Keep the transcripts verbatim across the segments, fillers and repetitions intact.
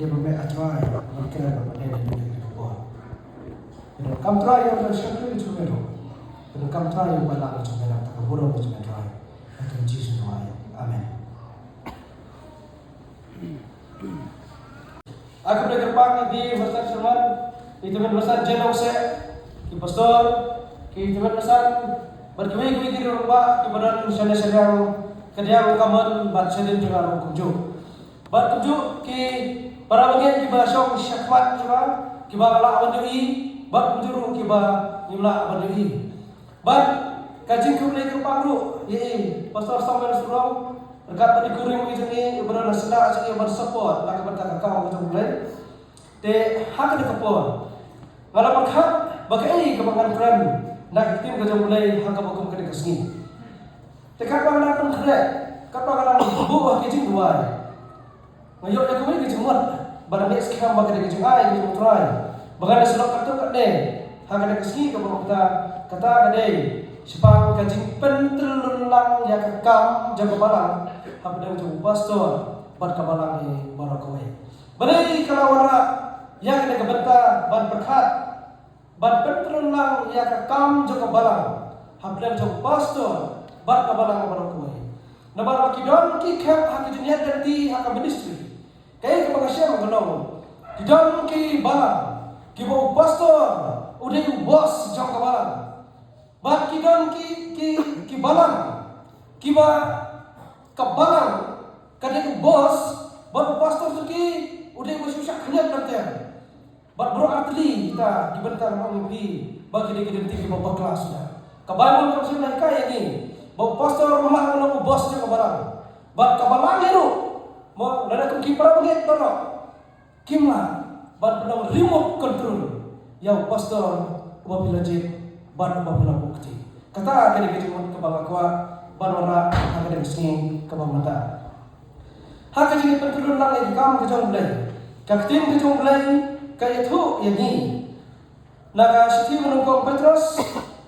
Ïa ba me, A Trai, ban kren bad ban leh ïa kane ka por. Ïa donkam Trai ïa ba shakri jong me ruh. Ïa donkam Trai ïa ba lah jong me, nangta ka burom jong me Trai. Ha ka kyrteng Jisu ngi duwai. Amen. Nga khublei kyrpang ïa phi Pastor Sherman, ïa i Tymmen Basan Jaiñawseh, ki pastor, ki Tymmen Basan, bad kiwei kiwei ki rangbah kiba don shane shane, ka dei ka mon bad shane jong nga ruh kumjuh. Bad kumjuh ki para bangeit kiba shong shakhmat jong nga, kiba lah ban ïohi, bad kumjuh ruh kiba ngim lah ban ïohi. Bad ka jingkhublei kyrpang ruh ïa i Pastor Samuel Surong, ryngkat bad i kurim i jong i, i ba don ha sla jong i ban support na ka bynta ka kam ka jong U Blei. Te ha kane ka por nga la pyrkhat ba kaei kaba ngan kren na ka ktien ka jong U Blei ha kaba kum kane ka sngi. Te katba nga dang pynkhreh, katba nga dang buh ha ki jingduwai, nga ïoh ïa kawei ka jingmut ba ngan leh skhem ba ka dei ka jingai ka jong U Trai ba ngan ïa snoh katto katne ha kane ka sngi kaba mynta. Kata ka dei shaphang ka jingpyntylun lang ïa ka kam jong ka balang hapdeng jong u pastor bad ka balang hi baroh kawei. Balei ka la wanrah ïa kane ka bynta ban pyrkhat ban pyntrei lang ïa ka kam jong ka balang hapdeng jong u pastor bad ka balang baroh kawei? Namar ba ki don ki khep ha ka jingïaid lynti ha ka ministry. Kaei kaba nga shem ka long, ki don ki balang kiba u pastor u dei u boss jong ka balang. Bad ki don ki, ki, ki balang kiba ka balang ka dei u boss, bad u pastor jong ki u dei uba shu shah khñiot lynter. Bad baroh artylli kita ki bynta nga ong ïa phi ba ki dei ki lynti kiba bakla suda. Ka Baibl kam shym la hikai ïa ngi ba u pastor um lah ban long u boss jong ka balang. Bad ka balang hi ruh, mo, lada kum ki para bangeit baroh kim lah ban pynlong remote control ïa u pastor uba phi la jied bad uba phi la buh kti. Kata ka dei ka jingmut kaba nga kwah ban wanrah ha kane ka sngi kaba mynta. Ha ka jingpyntrei lang ïa ka kam ka jong U Blei, ka ktien ka jong U Blei ka ïathuh ïa ngi na ka shithi ba nyngkong Petros,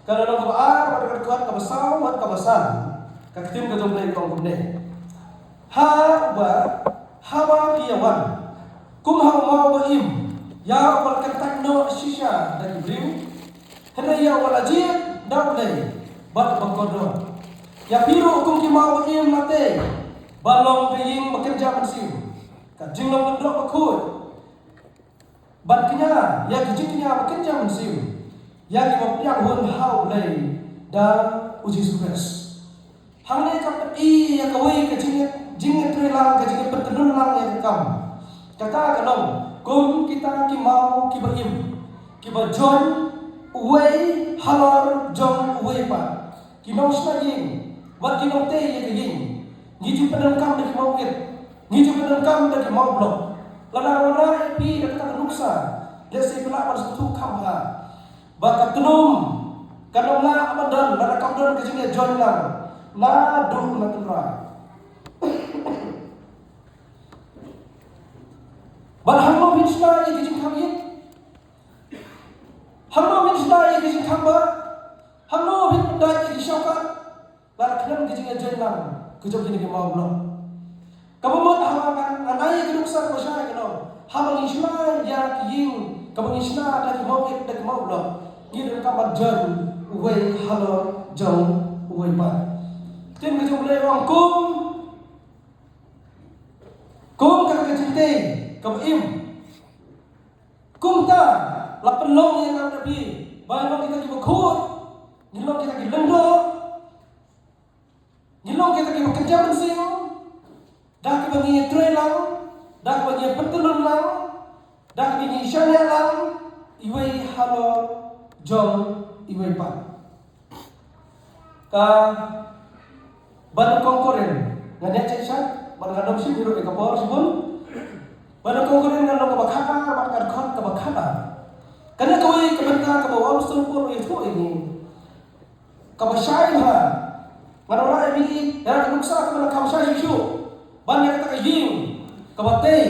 ka lynnong kaba ar, bad ka dkhot kaba saw bad kaba san. Ka ktien ka jong U Blei ka ong kumne: Ha uba, haba phi ïa wan kum ha u maw ba im, ïa uba la kyntait noh shisha da ki briew, hynrei ïa uba la jied da U Blei bad uba kordor, ïa phi ruh kum ki maw ba im, lada ban long ka ïing ba kynja mynsiem, ka jinglong lyngdoh bakhuid, ban kñia ïa ki jingkñia ba kynja mynsiem, ïa kiba pdiang hun ha U Blei da U Jisu Khrist. Hangne ka pyni ïa kawei ka jing, jingïatreilang, ka jingïapyntylun lang ïa ka kam. Kata ka long kum kita ki maw kiba im, kiba join uwei halor jong uwei pat, ki nongshna ïing bad ki nongtei ïa ka ïing. Ngi ju pyndonkam da ki mawit, ngi ju pyndonkam da ki mawblok. Lada nga wanrah ïa phi da kata ka nuksa, lehse phi lah ban sngewthuh kham bha ba ka tnum kan ym lah ban don lada kam don ka jingïajoin lang naduh na tynrai. Bad hangno phin shna ïa ki jingkhang ïit? Hangno phin shna ïa ki jingkhang bah? Hangno phin pyndait ïa ki shawkat? Lada khlem ka jingïajoin lang ka jong kine ki mawblok. Kaba mut haba ngan, ngan ai ka nuksa kaba shai ka long, haba ngi shna ïa ki ïing kaba ngi shna da ki mawit, da ki mawblok, ngi donkam ban join uwei halor jong uwei pat. Ktien ka jong U Blei ong kum, kum kata ka jingtei kaba im. Kumta la pynlong ïa nga bad phi ba ngin long kita kiba khuid, ngin long kita ki lyngdoh, ngin long kita kiba kynja mynsiem, da kaba ngi ïatrei lang, da kaba ngi ïapyntylun lang, da kaba ngi shaniah lang iwei halor jong iwei pat. Ka Ba nyngkong Korinth, ngan ïa check check, ba nga dang shim hi ruh ïa ka por shibun. Ba nyngkong Korinth, ngan long kaba khatar, ba ka dkhot kaba khatar. Kane kawei ka bynta kaba u Apostol Paul u ïathuh ïa ngi. Kaba shai bha. Ngan ong ïa ngi, ïa ka nuksa kaba na kaba shai shisha. Ban ïa kata ka ïing kaba tei.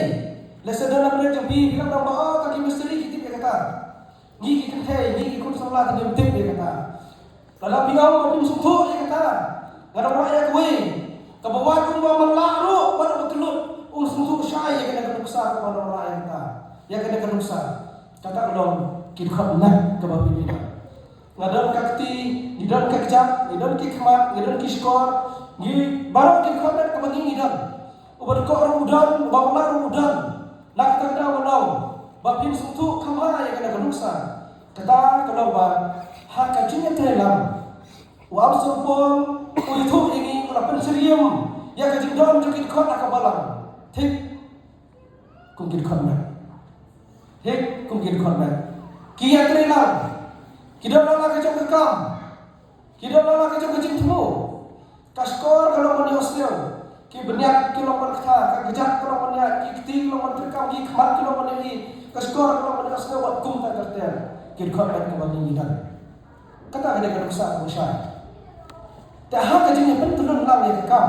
Lehse don na pdeng jong phi, phi kynmaw ba, oh, kata ki mistri ki tip ïa kata. Ngi ki kynthei, ngi ki khun samla te ngim tip ïa kata. Lada phi ong ba phim sngewthuh ïa kata, nga dang rah ïa kawei kaba wad um ba man lah ruh, bad uba kyllut, u sngewthuh shai ïa kane ka nuksa kaba long rai ïa kata. Ïa kane ka nuksa. Kata ka long ki dkhot met kaba phi don. Nga don ka kti, ngi don ka kjat, ngi don ki khmat, ngi don ki shkor, ngi baroh ki dkhot met kaba ngi ngi don. Uba dkoh ruh u don, uba pala ruh u don. Na kata ka daw ba long ba phin sngewthuh kham bha ïa kane ka nuksa. Kata ka long ba ha ka jingïatreilang, u apostol Paul u ïathuh ïa ngi, u la pynsyriem ïa ka jingdon jong ki dkhot ha ka balang. Thik kum ki dkhot met. Thik kum ki dkhot met. Ki ïatreilang. Ki don la ka jong ka kam. Ki don la ka jong ka jingthmu. Ka shkor ka long ban ïohsngew. Ki bniat ki long ban kta, ka kjat ka long ban ïaid, ki kti ki long ban treikam, ki khmat ki long ban ïohi. Ka shkor ka long ban ïohsngew, wat kumta ka rta. Ki dkhot met kaba ngi ngi don. Kata ka dei ka nuksa kaba shai. Te ha ka jingïapyntylun lang ïa ka kam,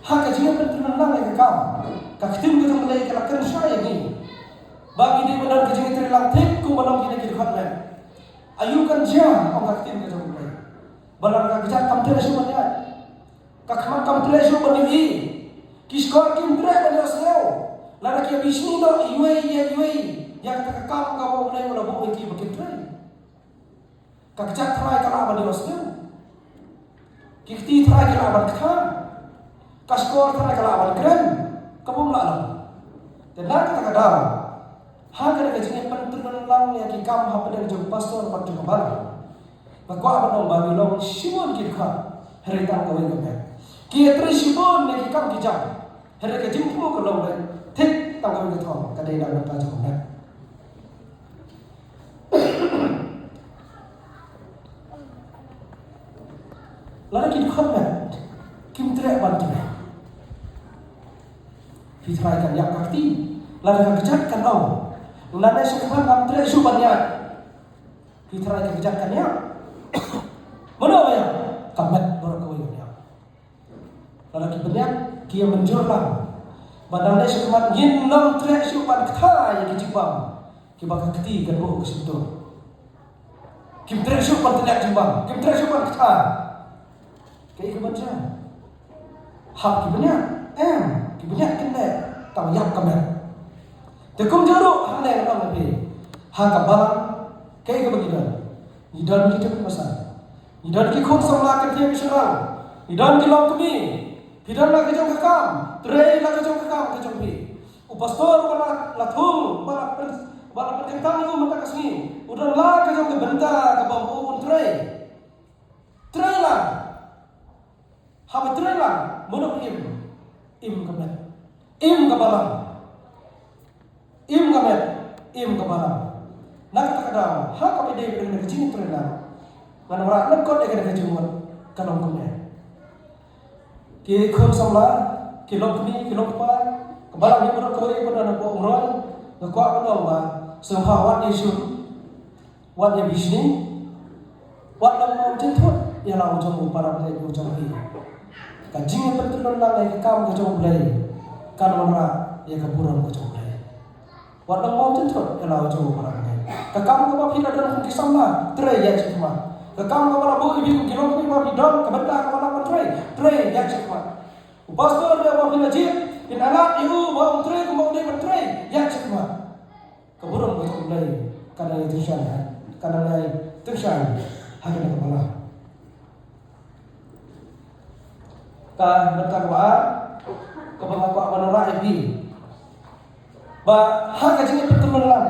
ha ka jingïapyntylun lang ïa ka kam, ka ktien ka jong U Blei ka la kren shai ïa ngi ba ngi dei ban don ka jingïatreilang thik kumba long kine ki dkhot met. Aïu kan jia, ong ka ktien ka jong U Blei, ba lada ka kjat kam treh shuh ban ïaid, ka khmat kam treh shuh ban ïohi, ki shkor kim treh ban ïohsngew, lada ki ïabishni noh iwei ïa iwei ïa kata ka kam kaba U Blei u la buh ïa ki ba kin trei. Ka kjat tharai ka lah ban ïohsngew. Ki kti tharai ka lah ban kta. Ka shkor tharai ka lah ban kren. Ka bym lah long. Te na kata ka daw, ha kane ka jingïapyntylun lang ïa ki kam hapdeng jong u pastor bad jong ka balang, nga kwah ban ong ba ngi long shibun ki dkhot, hynrei tang kawei ka met. Ki ïatrei shibun ïa ki kam ki jam, hynrei ka jingthmu ka long beit thik tang kawei ka thong, ka dei na ka bynta jong ka met. Lada ki dkhot met kim treh ban trei, phi tharai kan ïap ka kti. Lada ka kjat kan ong, lada shakhmat ngam treh shuh ban ïaid, phi tharai ka kjat kan ïap. Mano ba ïap? Ka met baroh kawei ba ïap. Lada ki bniat ki ïa mynjur lang ba nangne shakhmat ngin ym treh shuh ban kta ïa ki jingbam kiba ka kti kan buh ka shyntur. Kim treh shuh ban tylliat jingbam, kim treh shuh ban kta. Kaei kaban jia? Hap ki bniat? Em, ki bniat kin leh, tang ïap ka met. Te kumjuh ruh hangne nga ong ïa phi, ha ka balang kaei kaba ngi don? Ngi don ki tymmen basan, ngi don ki khun samla kynthei bishar, ngi don ki longkmie. Phi don la ka jong ka kam, trei la ka jong ka kam ka jong phi. U pastor ba la, la thung, ba la pyn, ba la pynkyntang ïa u mynta ka sngi, u don la ka jong ka bynta kaba u, un trei. Trei la. Haba trei la, mano im? Im ka met, im ka balang. Im ka met, im ka balang. Na kata ka daw, ha kaba ïadei bad kane ka jingïatreilang, ngan wanrah lyngkot ïa kane ka jingmut, ka long kumne. Ki khun samla, ki longkmie, ki longkpa, ka balang hi baroh kawei ba don hapoh Umroi, nga kwah ban ong ba sngewbha wat ïashun, wat ïabishni, wat long mawjynthut ïa la u jong u para bangeit u jong phi. Ka jingïapyntylun lang ïa ka kam ka jong U Blei kan wanrah ïa ka burom ka jong U Blei. Wat long mawjynthut ïa la u jong u para bangeit. Ka kam kaba phi la don kum ki samla, trei ïaid shakhmat. Ka kam kaba la buh ïa phi kum ki longkmie ba phi don ka bynta kaba la ban trei, trei ïaid shakhmat. U pastor ba phi la jied, phin ailad ïa u ba un trei kumba u dei ban trei, ïaid shakhmat. Ka burom ka jong U Blei ka nang ïai tyngshaiñ, ka nang ïai tyngshaiñ ha kane ka balang. Ka bynta kaba ar kaba nga kwah ban wanrah ïa phi, ba ha ka jingïapyntylun lang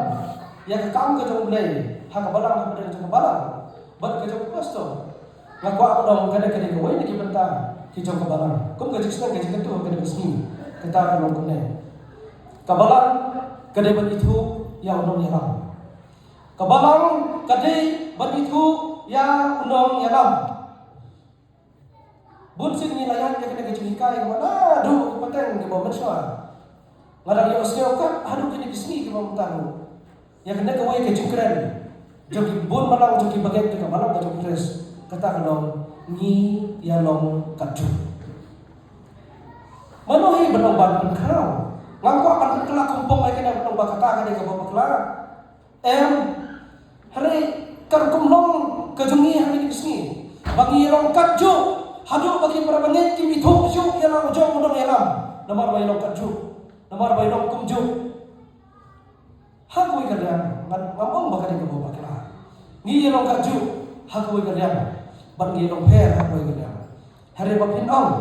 ïa ka kam ka jong U Blei ha ka balang, ha ka balang jong ka balang bad ka jong u pastor, nga kwah ban ong kane ka dei kawei na ki bynta ki jong ka balang. Kum ka jingsneng ka jingkyntu ha kane ka sngi, kata ka long kumne. Ka balang ka dei ban ithuh ïa u nongïalam. Ka balang ka dei ban ithuh ïa u nongïalam. Bun sien ngi la ïaid ïa kane ka jinghikai kaba naduh ki pateng kiba mynshuwa. Nga dang ïohsngew kat haduh kine ki sngi kiba mynta ruh ïa kane kawei ka jingkren jong ki bun balang, jong ki bangeit jong ka balang ka jong U Khrist, kata ka long ngi ïa long katjuh. Mano hi ban ong ban pynkhraw? Nga kwah ban pynkylla khumpong ïa kane ban ong ba kata ka dei kaba bakla. Em, hynrei ka rukom long ka jong ngi ha kine ki sngi ba ngi long katjuh haduh ba ki para bangeit kim ithuh shuh ïa la u jong u nongïalam. Namar ba ïa long katjuh, namar ba ïa long kumjuh. Ha kawei ka liang, ngan, ngam ong ba ka dei kaba bakla. Ngi ïa long katjuh ha kawei ka liang, bad ngi ïa long pher ha kawei ka liang. Hynrei ba phin ong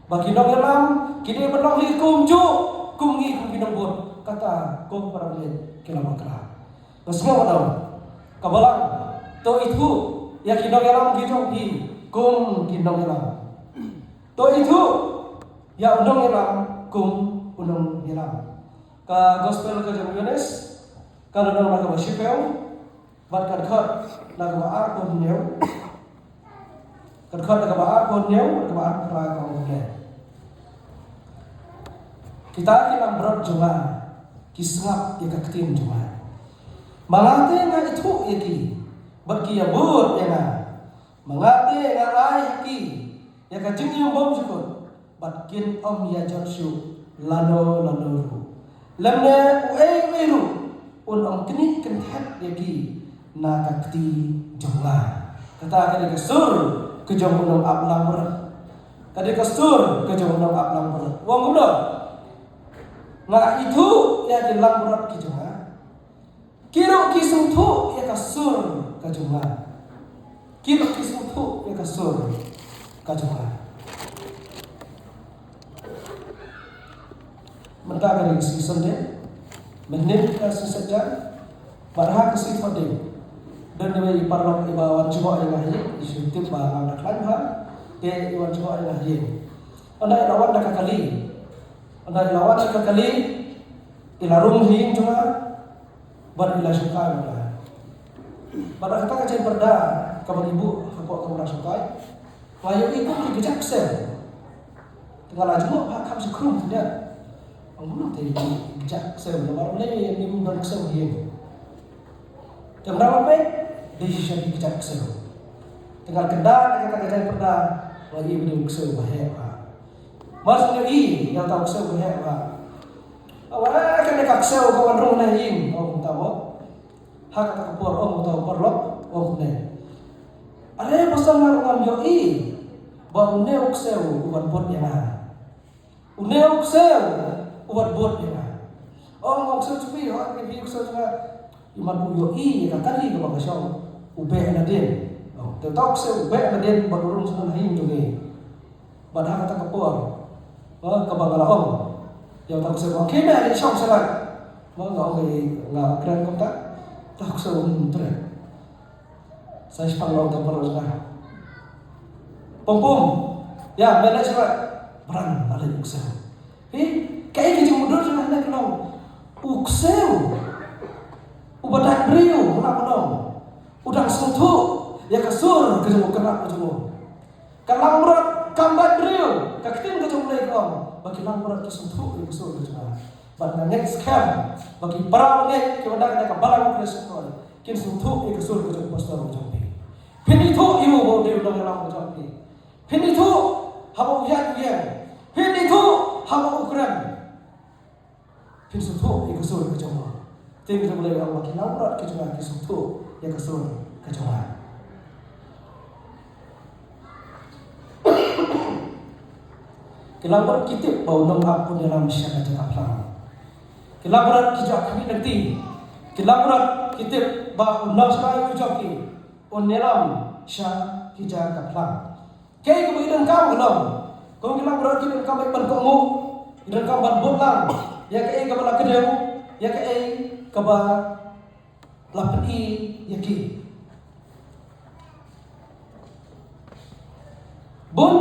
ba ki nongïalam ki dei ban long hi kumjuh kum ngi, kum ki nongbud, kata ko para bangeit, ki la bakla. Nga sngew ba dei ka balang, to ithuh ïa ki nongïalam ki jong phi kum ki nongïalam. To ithuh ïa u nongïalam kum u nongïalam. Ka gospel ka jong u Ïoannis, ka lynnong na kaba shiphew, bad ka dkhot na kaba arphew hynñiew. Ka dkhot na kaba arphew hynñiew, na kaba arphew phra, ka ong kumne: Kita ki langbrot jong nga ki sngap ïa ka ktien jong nga. Ma nga te nga ithuh ïa ki, bad ki ïa bud ïa nga. Ma nga te nga ai ha ki ïa ka jingim bymjukut, bad kin ym ïa jot shuh lano lano ruh. Lymne uei uei ruh un ym knieh kynthet ïa ki na ka kti jong nga. Kata ka dei ka sur ka jong u nongap langbrot. Ka dei ka sur ka jong u nongap langbrot. U ong kumno? Nga ithuh ïa ki langbrot ki jong nga. Ki ruh ki sngewthuh ïa ka sur ka jong nga. Ki ruh ki sngewthuh ïa ka sur ka jong nga. Mynta ka dei ka sngi Sunday, mynnin ka sngi Saitjaiñ, bad ha ka sngi Thohdieng, don iwei i paralok iba wan jngoh ïa nga hi. I shu tip ba nga da khlaiñ bha, te i wan jngoh ïa nga hi. Ynda i la wan da ka kali, ynda i la wan da ka kali, i la rung ha ïing jong nga. Bad i la shongkai bad nga. Bad ha kata ka jingpyrda kaba ngi buh hapoh kamra shongkai, nga ïohi kum ki kjat ksew. Te nga la jngoh bha, kham shakrum khyndiat. Ong kumno te ki kjat ksew, namar balei ngim don ksew ha ïing. Te nga la peit, dei shisha ki kjat ksew. Te nga la kynda ha kata ka jingpyrda, nga ïohi ba dei u ksew ba heh bha. Mar shu ïohi ïa uta u ksew ba heh bha, nga ong, "Eh, kane ka ksew ka wan rung na ïing," ong kumta mo. Ha kata ka por ong uta u paralok, ong kumne, "Are pasal nga ruh ngam ïohi ba une u ksew u wan bud ïa nga. Une u ksew u wan bud ïa nga." Ong, "Ong, ksew jong phi, hooid, phi u ksew jong nga." Imat u ïohi ïa ka kali kaba ka shong, u beh nadien. Ong, te uta u ksew u beh nadien bad u rung sha ïing jong ngi. Bad ha kata ka por, ha, kaba nga la ong ïa uta u ksew, "Okay, meh, leit shong sha lad." Mo, nga ong ïa, nga kren kumta. Uta u ksew um treh. Sa shiphang, la ong uta u paralok jong nga, "Pom pom, ïa, meh leit sha lad." Bran la leit u ksew. Hi, kaei ka jingmudui jong nga hangne ka long, u ksew uba dait briew, u la, u la, u dang sngewthuh ïa ka sur ka jong u khynnah ka jong u. Ka langbrot kam dait briew, ka ktien ka jong U Blei ka ong ba ki langbrot ki sngewthuh ïa ka sur ka jong nga. Bad nga ngeit skhem ba ki para bangeit kiba na kane ka balang Khrist Shynroi kin sngewthuh ïa ka sur ka jong u pastor ka jong phi. Phin ithuh ïa u ba u dei u nongïalam ka jong phi. Phin ithuh haba u ïaid u ïeng. Phin ithuh haba u kren. Phin sngewthuh ïa ka sur ka jong u. Ktien ka jong U Blei ka ong ba ki langbrot ki jong nga ki sngewthuh ïa ka sur ka jong nga. Ki langbrot ki tip ba u nongap un ïalam sha ka jaka phlang. Ki langbrot ki jaka khmih lynti. Ki langbrot ki tip ba u nongshakri u jong ki un ïalam sha ki jaka phlang. Kaei kaba ki donkam ka long, kum ki langbrot ki donkam ban kohnguh, ki donkam ban bud lang ïa kaei kaba la kdew, ïa kaei kaba la pyni ïa ki. Bun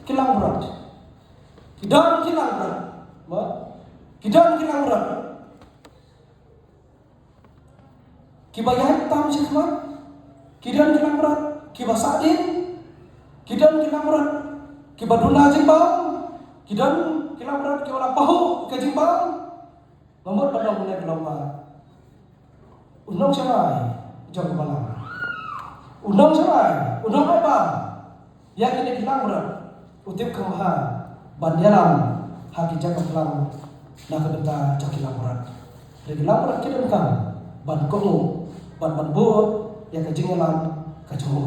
ki langbrot, ki don ki langbrot, mo, ki don ki langbrot kiba ïaid tam shakhmat, ki don ki langbrot kiba sahdien, ki don ki langbrot kiba duna jingbam, ki don ki langbrot kiba la pahuh ka jingbam. Nga mut ban ong ne ka long ba u nongshakri jong ka balang, u nongshakri, u nongïalam ïa kine ki langbrot, u tip kham bha ban ïalam ha ki jaka phlang na ka bynta jong ki langbrot. Hynrei ki langbrot ki donkam ban kohnguh bad ban bud ïa ka jingïalam ka jong u.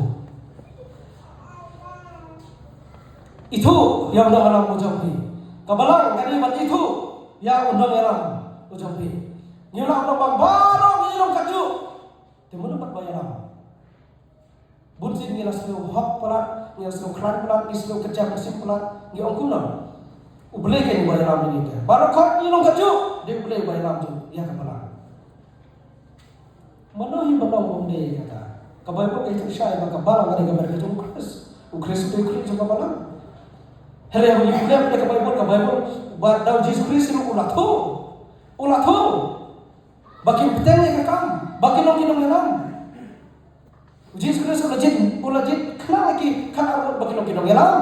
Ithuh ïa u nongïalam u jong phi. Ka balang ka dei ban ithuh ïa u nongïalam u jong phi. Ngi la ong ba baroh ngi long katjuh. Te mano pat ba ïalam? Bunsien ngi la sngew hok palat, ngi la sngew khlaiñ palat, ngi sngew kyrjap mynsiem palat, ngi ong kumno? U Blei kein uba ïalam ïa ngi te. Baroh khoit ngi long katjuh, dei U Blei uba ïalam ïa ka balang. Mano hi ba long ym dei kata? Ka Baibl ka ïathuh shai ba ka balang ka dei ka met ka jong u Khrist. U Khrist u dei u khlieh jong ka balang. Hynrei haba ngi pule ïa ka Baibl, ka Baibl ba da u Jisu Khrist ruh u la thuh. U la thuh ba kin bteng ïa ka kam, ba kin long ki nongïalam. U Jisu Khrist u la jied, u la jied khnang ïa ki khatar ngut ba kin long ki nongïalam.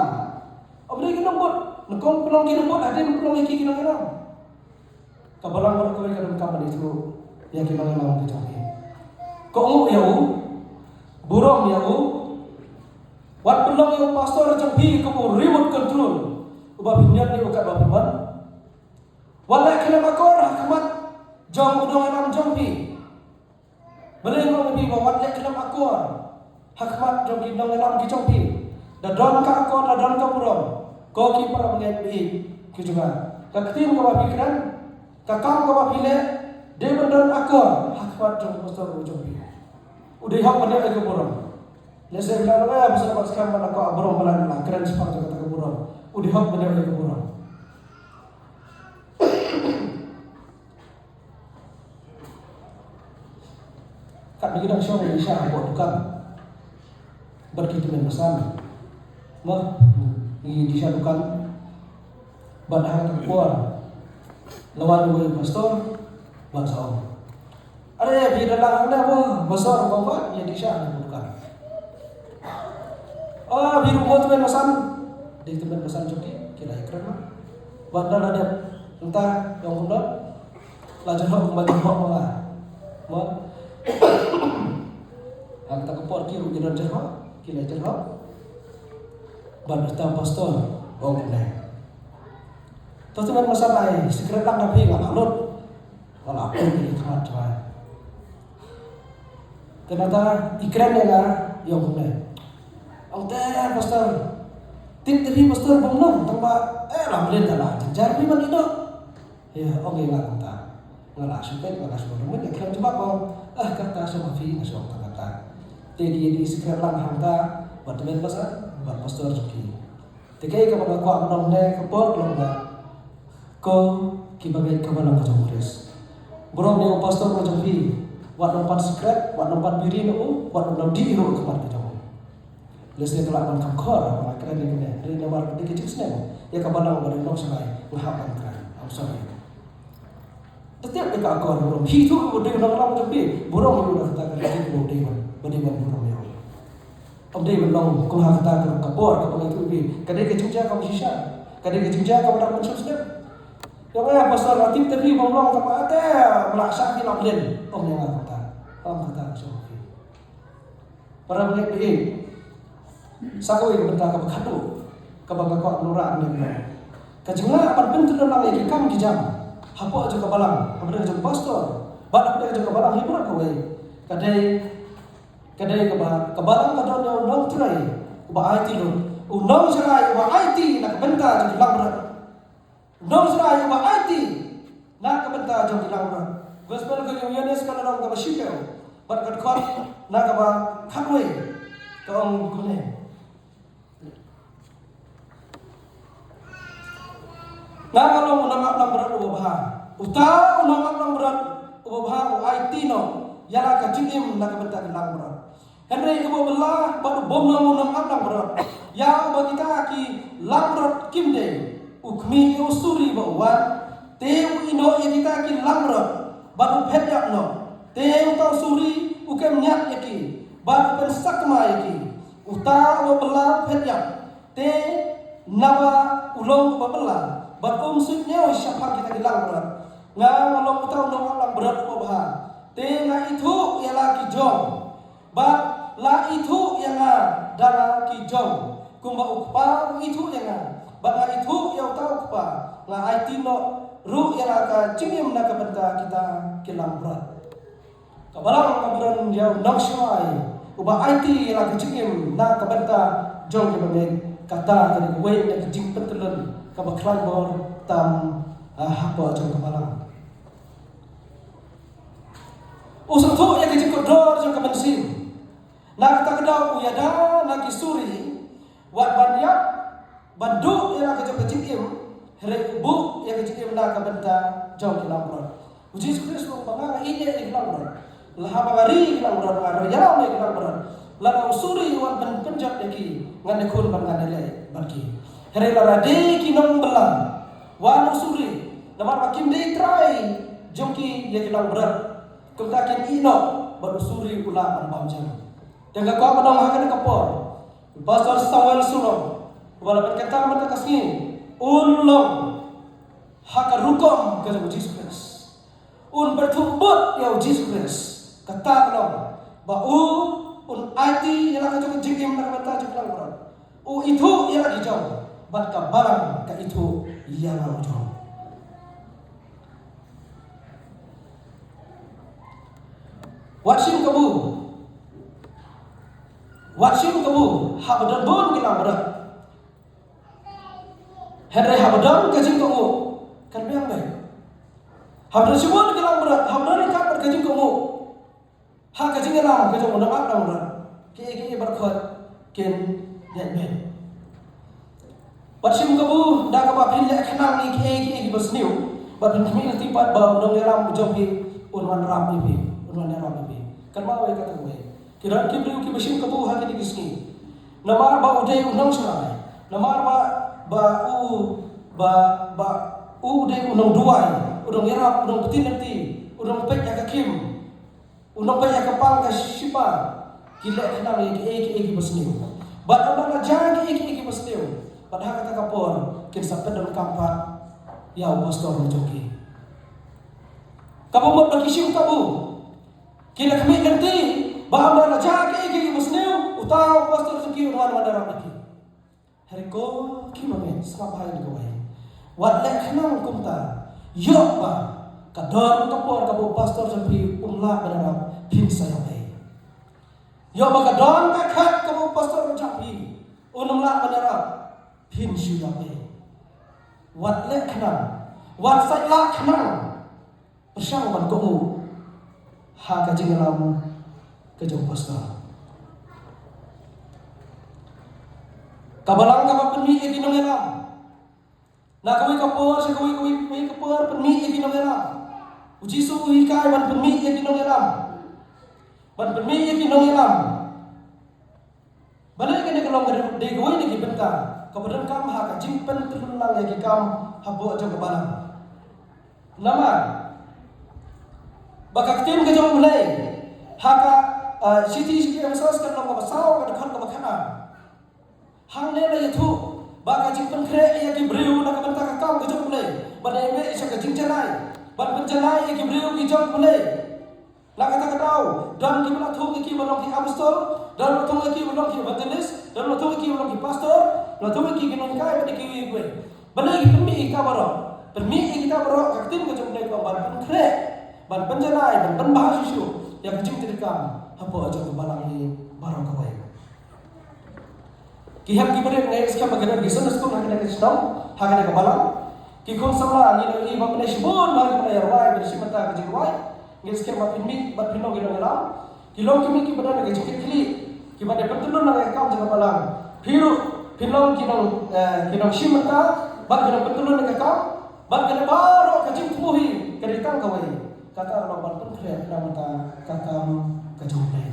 Ym dei ki nongbud, nyngkong pynlong ki nongbud, hadien pynlong ïa ki ki nongïalam. Ka balang baroh kawei ka donkam ban ithuh ïa ki nongïalam ki jong ki. Kohnguh ïa u, burom ïa u, wat pynlong ïa u pastor jong phi kum u remote control uba pynïaid ïa u katba phi mon. Wat leh khlem akor ha khmat jong u nongïalam jong phi. Balei nga ong ïa phi ba wat leh khlem akor ha khmat jong ki nongïalam ki jong phi? Da don ka akor, da don ka burom, ko ki para bangeit baieit ki jong nga. Ka ktien kaba phi kren, ka kam kaba phi leh, dei ban don akor ha khmat jong u pastor u jong phi. U dei hok ban ïoh ïa ka burom. Lehse phi la ong, eh, pastor, ba skhem ban akor burom, ba la kren shaphang jong kata ka burom. U dei hok ban ïoh ïa ka burom. Katba ngi dang shong ïa ki sha hapoh dukan bad ki tymmen basan. Mo, ngi ïa ki sha dukan bad ha kata ka por la wan uwei u pastor bad sa ong, "Are, phi da lang hangne mo, pastor, mo, ba ïa ki sha hapoh dukan." "Ah, phi ruh mo tymmen basan." Dei tymmen basan jong ki, ki la ïakren ma. Bad da la dep, nangta ong kumno? La jyrhoh kumba jyrhoh ma nga. Mo. Ha kata ka por ki ruh ki don jyrhoh, ki la jyrhoh. Bad uta u pastor ong kumne, "To tymmen basan, ai secret lang da phi, nga la lut. Nga la lut ïa ki khmat jong nga." Te nangta i kren ïa nga, i ong kumne, "Ong te pastor, tip te phi pastor, bym long, tang ba eh, la mlien da la jynjar phi ban ïoh." Ïa, ong ïa nga kumta. Nga la shu peit, nga la shu rung, nga khlem jubab, ong, "Ah, kata shu ma phi, nga shu ong tang kata." Te ki ïa i secret lang hangta bad tymmen basan bad pastor jong ki. Te kaei kaba nga kwah ban ong ne ka por ka long ba, ko ki bangeit ka balang ka jong u Khrist, burom ïa u pastor ka jong phi. Wat nang pan secret, wat nang pan biri na u, wat nang dih ruh ka pat ka jong u. Lehse ka lah ban kham khor ba nga kren ïa kane, hynrei namar ka dei ka jingsneng ïa ka balang ba dei nongshakri, nga hap ban kren. I'm sorry. Te tip ïa ka akor burom. Phi tu u dei nongïalam jong phi, burom ïa u da kata ka dei u dei ban, ba dei ban burom ïa u. Ym dei ban long kum ha kata ka, ka por kaba nga ïathuh ïa phi. Ka dei ka jingjia kaba shisha. Ka dei ka jingjia kaba dang mynshem snem. Ïa nga, pastor, nga tip te phi bym long, tang ba te ba la shah phi la mlien. Ym ïa nga kata. Ym kata ka shu phi. Para bangeit baieit, sa kawei ka bynta kaba khadduh kaba nga kwah ban wanrah mynne. Ka jinglah ban pyntyllun lang ïa ki kam ki jam hapoh jong ka balang, hapdeng jong u pastor bad hapdeng jong ka balang hi baroh kawei, ka dei, ka dei kaba ka balang ka don ïa u nongtrei uba aiti lut, u nongshakri uba aiti na ka bynta jong ki langbrot. Nongshakri uba aiti na ka bynta jong ki langbrot. Gospel ka jong u Ïoannis ka lynnong kaba shiphew bad ka dkhot na kaba khatwei ka ong kumne. Nga nga long u nongap langbrot uba bha. Uta u nongap langbrot uba bha u aiti noh ïa la ka jingim na ka bynta ki langbrot. Hynrei uba bylla bad u bym long u nongap langbrot, ïa uba kita ki langbrot kim dei, u khmih ïa u suri ba u wan, te u ïehnoh ïa kita ki langbrot bad u phet ïap noh. Te uta u suri u kem ñiad ïa ki bad u pynsakma ïa ki. Uta uba bylla u phet ïap, te naba u long uba bylla bad um suidñiew shaphang kita ki langbrot. Nga nga long uta u nongap langbrot uba bha, te nga ithuh ïa la ki jong. Bad la ithuh ïa nga da la ki jong, kumba u Kpa u ithuh ïa nga, bad nga ithuh ïa uta u Kpa. Nga aiti noh ruh ïa la ka jingim na ka bynta kita ki langbrot. Ka balang ka balang ïa u nongshakri uba aiti ïa la ka jingim na ka bynta jong ki bangeit. Kata ka dei kawei na ka jingpyntyllun kaba khlaiñ bor tam, ah, hapoh jong ka balang. U sngewthuh ïa ka jingkordor jong ka mynsiem. Na kata ka daw u ïada na ki suri wat ban ïap ban duh ïa la ka jong ka jingim, hynrei u buh ïa ka jingim na ka bynta jong ki langbrot. U Jisu Khrist u ong ba nga nga ïeit ïa ki langbrot. Lada haba nga ri ïa ki langbrot, nga ri ïalam ïa ki langbrot, lada u suri u wan ban pynjot ïa ki, ngan ïakhun bad ngan ïaleh bad ki. Hynrei lada dei ki nongbylla, wan u suri, namar ba kim dei trai jong ki ïa ki langbrot. Kumta kin ïeh noh bad u suri u lah ban bam jam. Te nga kwah ban ong ha kane ka por, u Pastor Samuel Surong, uba la pynkyntang mynta ka sngi, un long ha ka rukom ka jong u Jisu Khrist. Un pyrthuh bud ïa u Jisu Khrist. Kata ka long ba u un aiti ïa la ka jong ka jingim na ka bynta jong ka langbrot. U ithuh ïa la ki jong, bad ka balang ka ithuh ïa la u jong. Wat shim kabu. Wat shim kabu haba don bun ki langbrot. Hynrei haba don ka jingkohnguh, kan biang beit. Haba don shibun ki langbrot, haba don ryngkat bad ka jingkohnguh, ha ka jingïalam ka jong u nongap langbrot, kiei kiei baroh kin dei beit. Wat shim kabu da kaba phin leh khnang ïa kiei kiei kiba sniew, bad phin khmih lynti pat ba u nongïalam jong phi un wanrah ïa phi, un wanrah ïa phi. Kan mut ïa kata kawei. Ki don ki briew kiba shim kabu ha kine ki sngi. Namar ba u dei u nongshngaiñ. Namar ba, ba u, ba, ba u dei u nongduwai, u nongïarap, u nongpynthikna, u nongpeit ïa ka khim, u nongpeit ïa ka pang ka shipa. Ki leh khnang ïa kiei kiei kiba sniew. Bad ynda la jia kiei kiei kiba sniew, bad ha kata ka por kin sa pyndonkam pat ïa u pastor jong ki. Kaba mut ba ki shim kabu. Ki la khmih lynti ba ynda la jia kiei kiei kiba sniew, uta u pastor jong ki un wan wanrah ïa ki. Hynrei ko kiba ngeit, sngap bha ïa kawei. Wat leh khnang kumta. Ïoh ba ka don ka por kaba u pastor jong phi um lah ban ïarap, phin sa ïoh ei. Ïoh ba ka don ka khat kaba u pastor jong phi um lah ban ïarap, phin shu ïoh ei. Wat leh khnang. Wat sait lah khnang. Pyrshang ban kohnguh ha ka jingïalam ka jong u pastor. Ka balang kaba pynmih ïa ki nongïalam. Na kawei ka por sha kawei, kawei, kawei ka por pynmih ïa ki nongïalam. U Jisu u hikai ban pynmih ïa ki nongïalam. Ban pynmih ïa ki nongïalam. Balei kane ka long ka dei kawei na ki bynta kaba donkam ha ka jingpyntyllun lang ïa ki kam hapoh jong ka balang. Namar ba ka ktien ka jong U Blei ha ka, ah, Shithi, Shithi Ephesos ka lynnong kaba saw ka dkhot kaba khatar. Hangne la ïathuh ba ka jingpynkhreh ïa ki briew na ka bynta ka kam ka jong U Blei, ban ïa mih sha ka jingjalai, ban pynjalai ïa ki briew ki jong U Blei. Na kata ka daw, don kiba la thung ïa ki ban long ki apostol, don la thung ïa ki ban long ki evangelist, don la thung ïa ki ban long ki pastor, la thung ïa ki ki nonghikai bad kiwei kiwei. Balei ki pynmih ïa kita baroh? Pynmih ïa kita baroh, ka ktien ka jong U Blei ka ong ban pynkhreh, ban pynjalai, ban pynbha shuh shuh ïa ka jingtrei kam hapoh jong ka balang hi baroh kawei. Ki hep ki barit, nga ngeit skhem ba ki don ki Sunday school ha kane ka shnong, ha kane ka balang. Ki khun samla ngi la ïohi ba mynne shibun ba ki la ïa rwai, ba shim bynta ka jingrwai. Nga ngeit skhem ba phin mih bad phin long ki nongïalam. Ki long ki mih kiba don ka jingkitkhlieh, kiba dei pyntyllun lang ïa ka kam jong ka balang. Phi ruh phin long ki nong, eh, ki nongshim bynta bad ki nongpyntyllun ïa ka kam. Bad kane baroh ka jingthmu hi ka dei tang kawei, kata ka long ban pynkhreh na bynta ka kam ka jong U Blei.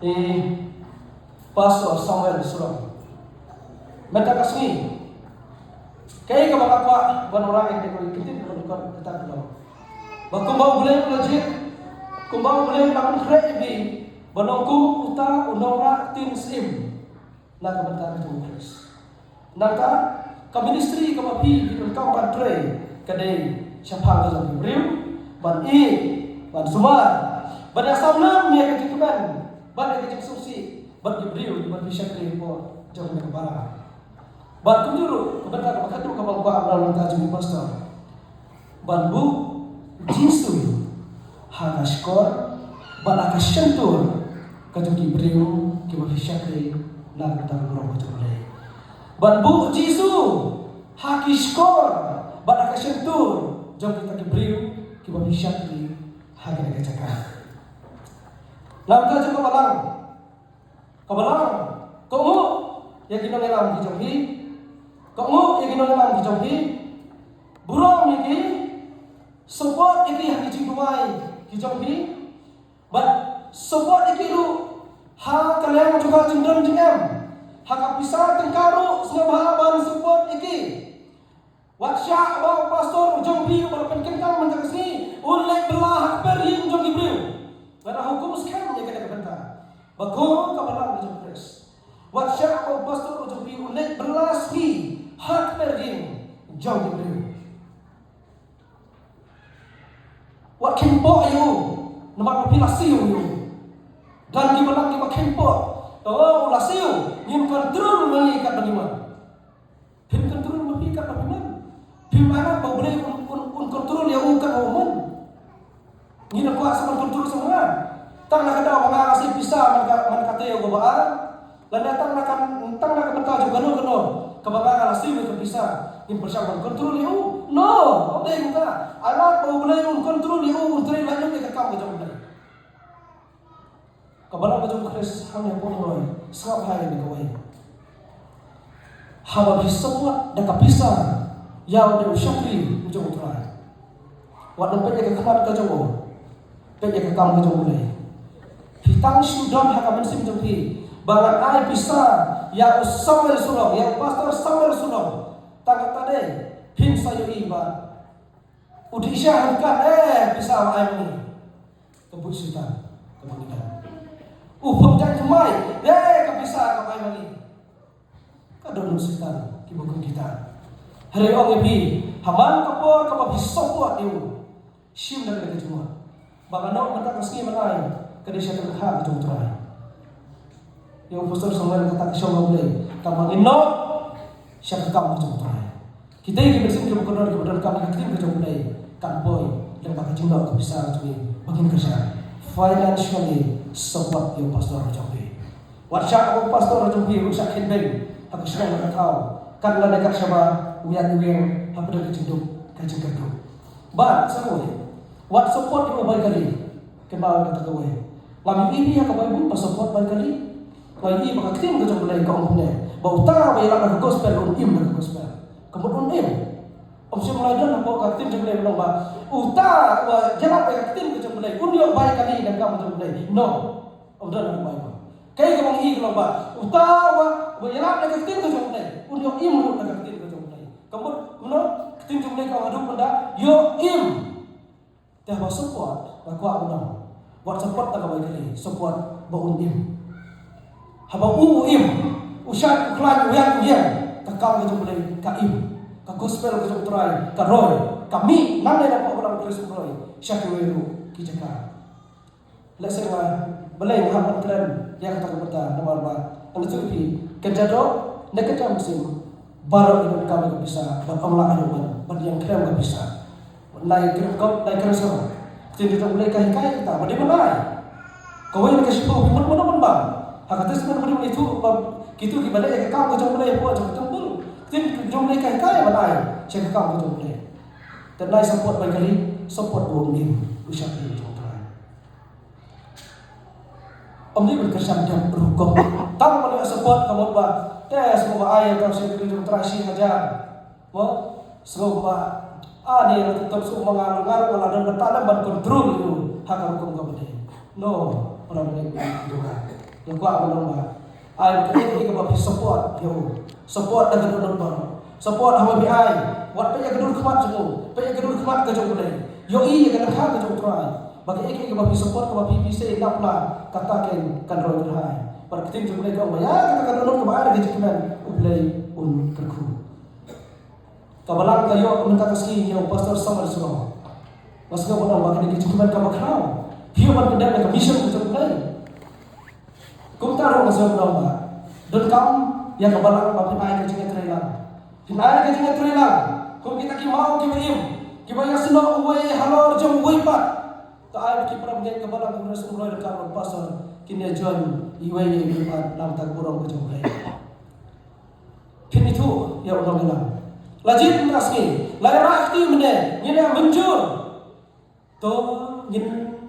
Eh, Pastor Samuel Surong. Mynta ka sngi, kaei kaba nga kwah ban wanrah ïa ka dei ka ktien kaba nyngkong, kata ka long ba kumba U Blei u la jied, kumba U Blei u la pynkhreh ïa phi ban long kum uta u nongrah ktien syiem na ka bynta ka jong U Khrist. Nangta ka ministry kaba phi, phi donkam ban trei ka dei shaphang ka jong ki briew, ban ïeit, ban sumar, ban ïa sam lam ïa ka jingkmen bad ïa ka jingsngewsih bad ki briew kiba phi shakri hapoh jong ka balang. Bad kumjuh ruh ka bynta kaba khatduh kaba nga kwah ban ong, nangta jong u pastor, ban buh u Jisu ha ka shkor bad ha ka shyntur ka jong ki briew kiba phi shakri na ka bynta ka burom ka jong U Blei. Ban buh u Jisu ha ki shkor bad ha ka shyntur jong kita ki briew kiba phi shakri ha kane ka jaka. Namar ka jong ka balang, ka balang, kohnguh ïa ki nongïalam ki jong phi, kohnguh ïa ki nongïalam ki jong phi, burom ïa ki, support ïa ki ha ki jingduwai ki jong phi, bad support ïa ki ruh ha ka liang jong ka jingdon jingem, ha ka pisa tyngka ruh sngewbha ban support ïa ki. Wat shah ba u pastor u jong phi uba la pynkyntang mynta ka sngi un leit bylla ha ka per ïing jong ki briew. Lada hukum skhem ïa kata ka bynta, ba ko ka balang jong Khrist. Wat shah ba u pastor u jong phi un leit bylla sngi ha ka per ïing jong ki briew. Wat kheiñ poh ïa u namar ba phi la siew ïa u. Don ki balang kiba kheiñ poh. To, u la siew, ngin control ma ngi katba ngi mon. Phin control ma phi katba phi mon. Phim ailad ba U Blei un, un, un control ïa u katba u mon. Ngi da kwah sa ban control sa ma nga. Tang na ka daw ba nga la siew pisa man ka, man ka taïew kaba ar. Lane tang na ka, tang na ka bynta jong kano kano kaba nga la siew ïa ka pisa, ngin pyrshang ban control ïa u? No, ym dei kumta. Ailad ba U Blei un control ïa u, un trei laiñ ïa ka kam ka jong U Blei. Ka balang ka jong Khrist hangne ha Pumroi, sngap bha ïa kawei. Haba phi support da ka pisa ïa u, da u shakri u jong U Trai, wat nym peit ïa ka khmat ka jong u, peit ïa ka kam ka jong U Blei. Phi tang shu don ha ka mynsiem jong phi ba ngan ai pisa ïa u Samuel Surong, ïa u Pastor Samuel Surong. Tang katta dei, phin sa ïohi ba u dih sha ha ka, eh, pisa ba ai ma ngi. Ka buit Soitan kaba ngi don. U pynjah jemai, eh, ka pisa kaba ai ma ngi. Ka dohnud Soitan kiba kum kita. Hynrei ong ïa phi, ha man ka por kaba phi support ïa u, shim da ka jingmut ba ka noh mynta ka sngi ban ai, ka dei sha ka lyngkha ka jong U Trai. Ïa u Pastor Samuel kata ka shong ha U Blei, kaba ngin noh sha ka kam ka jong U Trai. Kita ki mynsiem kiba kordor kiba donkam ïa ka ktien ka jong U Blei, kan poi lyngba ka jingnoh ka pisa ka jong ngi ba ngin kyrshan. Financially support ïa u pastor ka jong phi. Wat shah ba u pastor ka jong phi u shah kheiñ beiñ ha ka shnong ha ka thaw, kat lane kat shaba u ïaid u ïeng hapdeng ka jingduk ka jingkyrduh. Bad sa kawei, wat support ïa u bai kali. Kynmaw ïa kata kawei. Ngam ïohi ïa ka Baibl ba support bai kali. Nga ïohi ba ka ktien ka jong U Blei ka ong kumne, ba uta uba ïalap da ka gospel un im da ka gospel. Ka mut un im. Ym shym la don hapoh ka ktien jong U Blei ba long ba uta uba ïalap da ka ktien ka jong U Blei un ïoh bai kali da ka kam ka jong U Blei. No. Ym don ha ka Baibl. Kaei kaba ngi ïohi ka long ba uta uba, uba ïalap da ka ktien ka jong U Blei un ïoh im ruh da ka ktien ka jong U Blei. Ka mut kumno? Ka ktien jong U Blei ka ong haduh mynta ïoh im. Te haba support, nga kwah ban ong, wat support tang ka bai kali, support ba un im. Haba u im, u shait u khlaiñ, u ïaid u ïeng, ka kam ka jong U Blei ka im. Ka gospel ka jong U Trai ka roi, ka mih nangne napoh Balang Khrist Pumroi sha kiwei ruh ki jaka. Lehse nga, balei nga hap ban kren ïa kata ka bynta, namar ba nga ïathuh ïa phi, ka jaka ne ka jaka mynsiem, baroh ngi donkam ïa ka pisa bad ym lah ruh ban, ban ïeng khlem ka pisa. Nai kren kop, nai kren sor. Ktien jong U Blei ka hikai kita ba dei ban ai. Kawei na ka shiphew, phi mut ban ong ban bam. Ha ka testament ba dei ban ithuh ba kito kiba leh ïa ka kam ka jong U Blei hapoh jong ka templ, ktien jong U Blei ka hikai ban ai sha ka kam ka jong U Blei. Te nai support bai kali, support ba un im u shakri jong U Trai. Ym dei ban kyrshan dep rukom. Tang ban ïa support ka mut ba te sngewbha ai ïa ka shakri jong U Trai shi hajar. Mo, sngewbha, ah, ni la tip sngewbha nga, nga ruh nga la don bynta lem ban control ïa u ha ka rukom kaba dei. No, para bangeit jong nga, nga kwah ban ong ba ai ba kaei kaei kaba phi support ïa u, support da ka dohnud baroh. Support haba phi ai, wat peit ïa ka dur khmat jong u, peit ïa ka dur khmat ka jong U Blei. Ïohi ïa ka lyngkha ka jong U Trai ba kaei kaei kaba phi support, kaba phi, phi sei na pla, kata kan, kan roi kyrhai. Bad ka ktien jong U Blei ka ong ba ïa kata ka dohnud kaba ai da ka jingkmen U Blei un kyrkhu. Ka balang ka ïoh mynta ka sngi ïa u Pastor Samuel Surong. Nga sngew ban ong ba kane ka jingkmen kaba khraw. Phi ïoh ban pyndep ïa ka mission ka jong U Blei. Kumta ruh nga sngew ban ong ba donkam ïa ka balang ba phin ai ka jingïatreilang. Phin ai ka jingïatreilang kum kita ki maw kiba im, kiba ïasnoh uwei halor jong uwei pat. Te ai ba ki para bangeit ka balang ka Kongres Umroi Ryngkat bad u Pastor kin ïa join iwei ïa iwei pat na ka bynta ka burom ka jong U Blei. Phin ithuh ïa u nongïalam. La jied mynta ka sngi, la ïa rah kti mynne, ngin ïa mynjur. To ngin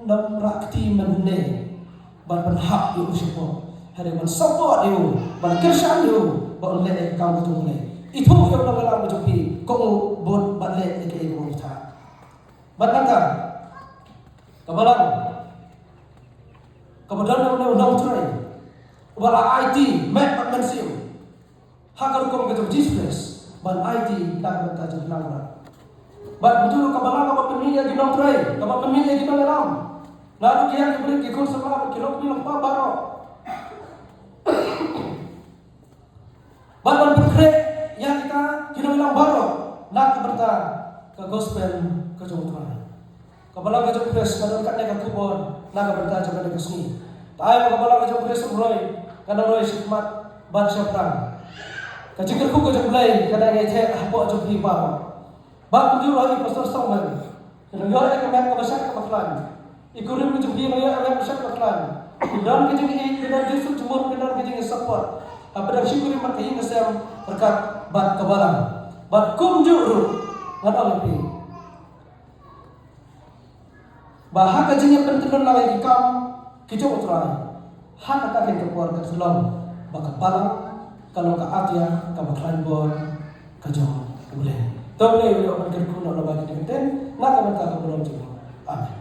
nym rah kti mynne ban pynhap ïa u shapoh. Hynrei ban support ïa u, ban kyrshan ïa u ba un leh ïa ka kam kaba u leh. Ithuh ïa u nongïalam ba jong phi, ko u bud ban leh ïa kaei kaba u ïathuh. Bad nangta ka balang kaba don ïa u nongtrei uba la aiti met bad mynsiem ha ka rukom ka jong Jisu Khrist, ban aiti na ka bynta jong ki nongïalam. Bad kumjuh ka balang kaba pynmih ïa ki nongtrei, kaba pynmih ïa ki nongïalam, naduh ki ïa ki briew, ki khun samla bad ki lok ki lok baroh. Bad ban pynkhreh ïa kita ki nongïalam baroh na ka bynta ka gospel ka jong U Trai. Ka balang ka jong U Khrist ka don katne ka khubor na ka bynta jong kane ka sngi. Te ai ba ka balang ka jong U Khrist u roi, kan roi shakhmat bad shaphrang. Ka jingkyrkhu ka jong U Blei ka dang ïatheh hapoh jong phi baroh. Bad kumjuh ruh ïa i Pastor Songman, ki nang ïoh ïa ka met kaba shait kaba khlaiñ. I kurim ka jong phi nang ïoh ïa ka met kaba shait kaba khlaiñ. Ki don ka jingïeit, ki don jingsuk jingmut, ki don ka jingsupport hapdeng shi kurim bad ka ïing ka sem ryngkat bad ka balang. Bad kumjuh ruh ngan ong ïa phi ba ha ka jingïapyntylun lang ïa ki kam ki jong U Trai, ha kata ka por kan sa long ba ka balang ka long ka atiar kaba khlaiñ bor ka jong U Blei. To U Blei u ïoh ban kyrkhu noh lyngba kine ki ktien na ka bynta ka burom jong U. Amen.